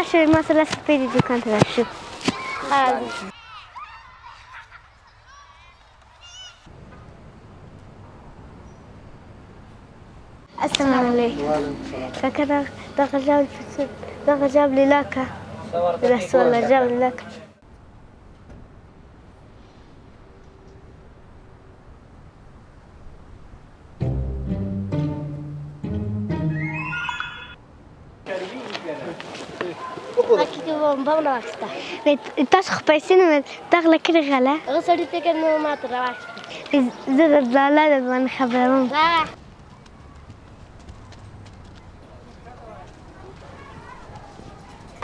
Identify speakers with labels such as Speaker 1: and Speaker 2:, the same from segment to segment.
Speaker 1: راشه، ما سره 10 روپۍ دي، دوکان ته راشه. السلام علیکم کاکا. دغه ژاولې، دغه ژاولې راکه. رسول الله، ژاولې راکه. تاسو خو پیسې نه تا غلا کړې غله.
Speaker 2: هغه سړي ته که نو ماته راواخیسته.
Speaker 1: زه د لالا د باندې خبروم.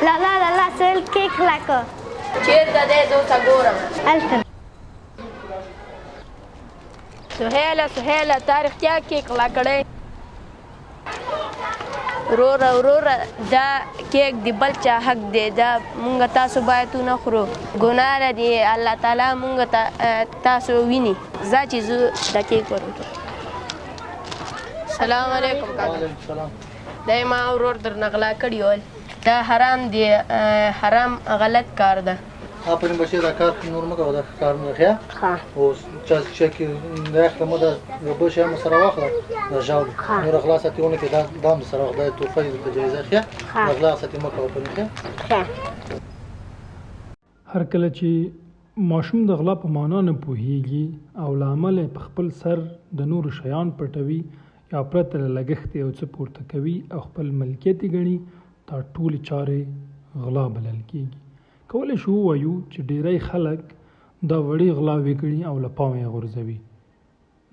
Speaker 1: لالا لالا، سویل کیک غلا کو.
Speaker 3: چېرته دی؟ زه اوس ګورم.
Speaker 1: هلته.
Speaker 3: سهیله، سهیله، تا رښتیا کیک غلا کړی؟ وروره، وروره، دا کیک د بل چا حق دی. دا مونږ تاسو باید ونه خورو، ګناه ده دی. الله تعالی مونږ ته تاسو ویني. ځه چې زه دا کیک ورکړم. سلام علیکم کاکا.
Speaker 4: سلام.
Speaker 3: دا ما ورور درنه غلا کړي ول. دا حرام دی، حرام، غلط کار ده.
Speaker 4: آفرین بچی، دا کار نور مه کوه، دا کار نه ښه. اوس چا چې کې د اخله مو دا یو بل شی مو سره واخله، دا ژاولې. نور غلا ساتي ونه کې، دا دام سره واخله، دا تحفه دې ته جایزه ښه. غلا ساتي مه کوه په ښه.
Speaker 5: هر کله چې ماشوم د غلا په معنا نه پوهیږي او له امله یې په خپل سر د نورو شیان پټوي یا پرته له لګښت یو څه پورته کوي او خپل ملکیت یې ګڼي، دا ټولې چارې غلا بلل کیږي. کولی شو ووایو چې ډیری خلک دا وړې غلاوې ګڼي او له پامه یې غورځوي.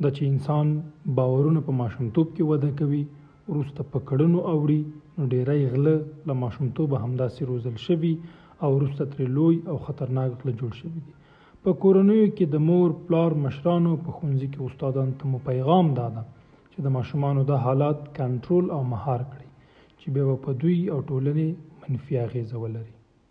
Speaker 5: دا چې انسان باورونه په ماشومتوب کې وده کوي، وروسته په کړنو اوړي، نو ډیری غله له ماشومتوبه همداسې روزل شوي او وروسته ترې لوی او خطرناک غله جوړ شوي دي. په کورنیو کې د مور پلار، مشرانو، په ښوونځي کې استادانو ته مو پیغام دا ده چې د ماشومانو دا حالات کنټرول او مهار کړئ چې بیا به په دوی او ټولنې منفي اغېزه ولري.